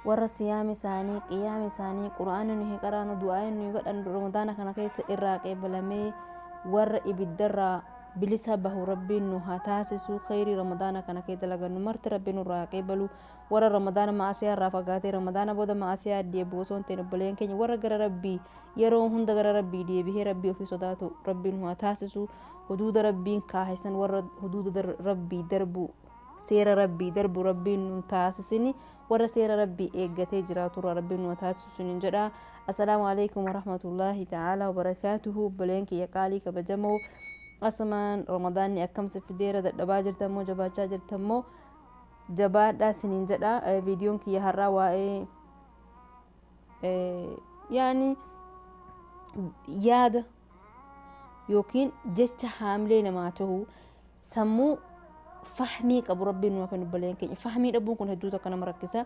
Warra siyaama isaanii, qiyaama isaanii, qura'aana nuyi qaraanu, du'aa nuyi godhannu Ramadaana kana keessa irraa qeebalamee warra ibiddarraa bilisa bahu Rabbiin nu haa taasisu. Khayrii Ramadaana kana kee dalagannu marti Rabbiin nurraa haa qeebalu. Warra Ramadaana ma'asiyaa irraa fagaatee Ramadaana booda ma'asiyaa deebi'u osoo hin ta'in, obboleen keenya, warra gara Rabbii yeroo hunda gara Rabbii deebihee Rabbii ofii sodaatu Rabbiin nu haa taasisu. Huduuda Rabbiin kaahisan, warra huduuda Rabbii darbu, seera Rabbii darbu Rabbiin nu taasisini. Warra seera Rabbii eeggatee jiraaturraa Rabbiin nu haa taasisu sinin jedha. Assalaamu alaikum warahmatullaahi ta'aalaa wabarakaatuhu. Obboleen kiyya qaalii kabajamoo, asumaan Ramadaanni akkam si fideera? Dadhabaa jirtammoo, jabaachaa jirtammoo? Jabaadhaa sinin jedha. Viidiyoon kiyya har'aa waa'ee yaani yaada yookiin jecha haamilee namaa ta'u, sammuu fahmii qabu Rabbiin nu kennu. Obboleen keenya, fahmii dhabuun kun hedduu takka nama rakkisa.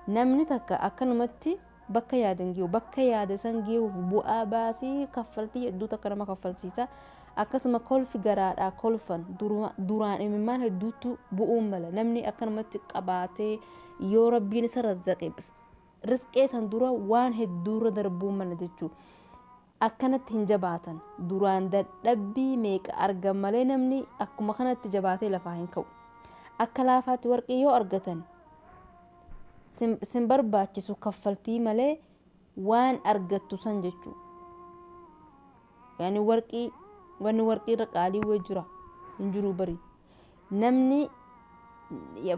Namni takka akkanumatti bakka yaadan ge'u, bakka yaada san ge'uuf bu'aa baasii, kaffaltii hedduu takka nama kaffalsiisa. Akkasuma kolfi garaadhaa kolfan duraan imimmaan hedduutu bu'uun mala. Namni akkanumatti qabaatee yoo Rabbiin isa razzaqe, risqee san dura waan hedduurra darbuun mala jechuudha. Akkanatti hin jabaatan, duraan dadhabbii meeqa argan malee namni akkuma kanatti jabaatee lafaa hin ka'u. Akka laafaatti warqii yoo argatan sin barbaachisu kaffaltii malee waan argattu san jechuudha. Yaani warqii, wanni warqii irra qaalii wayii jira hin jiru bari. Namni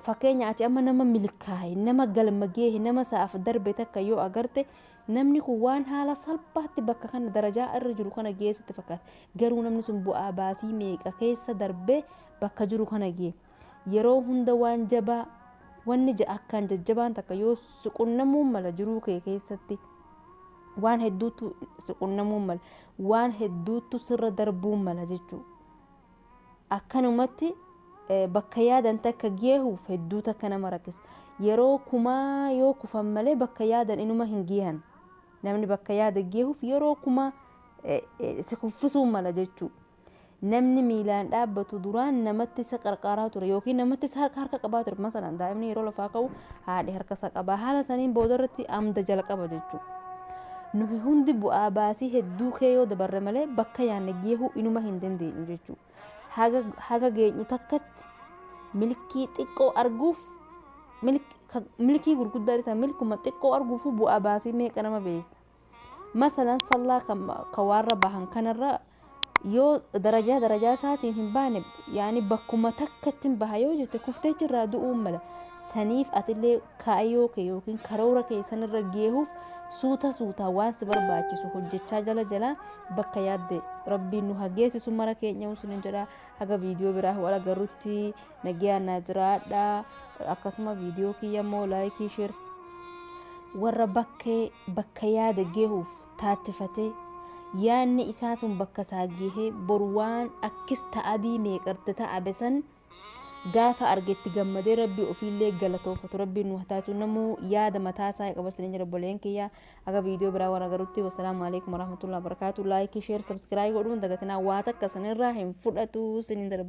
fakkeenya ati amma nama milkaa'e, nama galma geehe, nama sa'aaf darbe takka yoo agarte, namni kun waan haala salphaatti bakka kana darajaa irra jiru kana geessatti fakkaata. Garuu namni sun bu'aa baasii meeqa keessa darbee bakka jiru kana gehe. Yeroo hunda waan jabaa, wanni akkaan jajjabaan takka yoo si qunnamuun mala, jiruu kee keessatti waan hedduutu si qunnamuun mala, waan hedduutu sirra darbuun mala jechuudha. Akkanumatti bakka yaadan takka geehuuf hedduu takka nama rakkisa. Yeroo kumaa yoo kufan malee bakka yaadan inuma hin geehan. Namni bakka yaada geehuuf yeroo kumaa si kuffisuu mala jechuudha. Namni miilaan dhaabbatu duraan namatti isa qarqaaraa ture yookiin namatti isa harka harka qabaa ture. Masalan daa'imni yeroo lafaa ka'u haadhi harka isa qabaa, haala saniin boodarratti amda jalqaba jechuudha. Nuyi hundi bu'aa baasii hedduu kee yoo dabarre malee bakka yaadne geehuu inuma hin dandeenyu jechuudha. Haga geenyu takkatti milkii xiqqoo arguuf, milkii gurguddaa isa milkuma xiqqoo arguuf bu'aa baasii meeqa nama beessa. Masalan sallaa kan waarra bahan kanarra yoo darajaa darajaa isaatiin hin baane, yaani bakkuma takkatti hin baha yoo jette, kuftee jirraa du'uun mala. Saniif atillee kaayyoo kee yookiin karoora kee sanirra geehuuf suuta suutaa waan si barbaachisu hojjechaa jala jalaa bakka yaadde Rabbiin nu haa geessisu mara keenya usinin jedha. Haga viidiyoo biraa wal agarrutti nagayaan naa jiraadha. Akkasuma viidiyoo kiyya immoo like, share. Warra bakkee bakka yaada geehuuf taattifatee yaadni isaa sun bakka isaa gahee, boru waan akkis ta'abii meeqarte ta'abe san gaafa argetti gammadee Rabbii ofiillee galatoofatu Rabbiin nu haa taasisu. Namuu yaada mataa isaa qaba sinin jira, obboleen kiyya. Aga viidiyoo biraa waan agarutti, wassalaamu alaikum warahmatullahi wabarakaatu. Like, share, subscribe godhuun dagatinaa. Waa takka sanirraa hin fudhatu sinin jira.